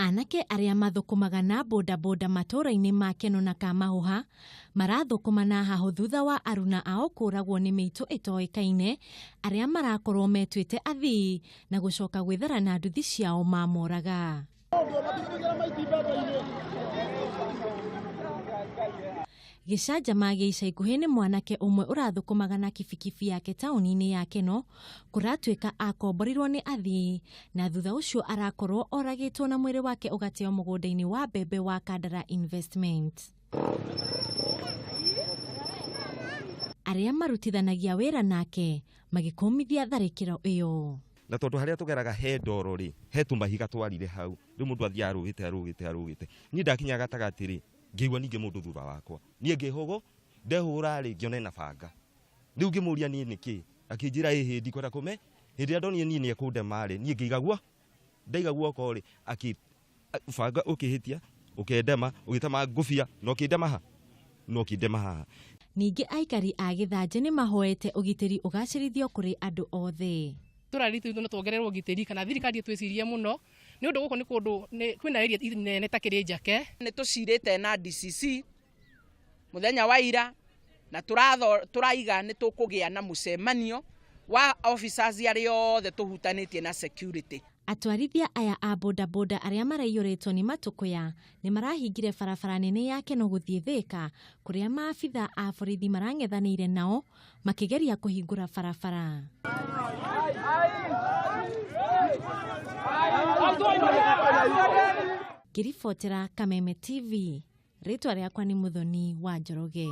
Anake arĩa mathũkũmaga na bodaboda matũũra-inĩ ma Keno na Kamahũha marathũkũma na hahũ thutha wa aruna ao kũragwo nĩ mĩitũ ĩtoĩkaine arĩa marakorwo metuĩte athii na gũcoka gwĩthara na nduthi ciao mamoraga. Gĩcanjama gĩa ica ikuhĩ nĩ mwanake ũmwe ũrathũkũmaga na kibikibi yake taũni-inĩ ya Keno kũratuĩka akomborirwo nĩ athii na thutha ũcio arakorwo oragĩtwo na mwĩrĩ wake ũgateo mũgũnda-inĩ wa mbembe wa Kandara Investment. Arĩa marutithanagia wĩra nake magĩkũmithia tharĩkĩro ĩyo. Na tondu haria tugeraga he ndoro ri, he tumahiga twarire hau, riu mundu athiaga arugite arugite arugite. Ni ndakinya gatagati ri, ngĩigua ningĩ mũndũ thutha wakwa. Niĩ ngĩhũgũ, ndehũgũra rĩ, ngĩona ena banga. Rĩu ngĩmũria niĩ nĩkĩ? Akĩnjĩra ĩhĩ ndikwenda kũme. Hĩndĩ ĩrĩa ndonire niĩ nĩekũndema rĩ, niĩ ngĩiga guo, ndaiga guoko rĩ, banga ũkĩhĩtia, ũkĩndema, ũgĩtema ngũbia, na ũkĩndema ha? Na ũkĩndema haha. Ningĩ aikari a Gĩthanjĩ nĩ mahoete ũgitĩri ũgacĩrithio kũrĩ andũ othe. Itũra ritũ no tuongererwo ũgitĩri kana thirikari ĩtwĩcirie mũno nĩ ũndũ gũkũ nĩ kũndũ kwĩna area nene ta Kĩrĩnjake. Nĩ tũcirĩte na DCC mũthenya wa ira na tũraiga nĩ tũkũgĩa na mũcemanio wa officers arĩa othe tũhutanĩtie na security. Atwarithia aya a bodaboda arĩa maraiyũrĩtwo nĩ matũkũya nĩ marahingire barabara nene ya Keno gũthiĩ Thĩka kũrĩa maabitha a borithi marang'ethanĩire nao makĩgeria kũhingũra barabara. Ngĩribotera Kameme TV, rĩtwa rĩakwa nĩ Muthoni wa Njoroge.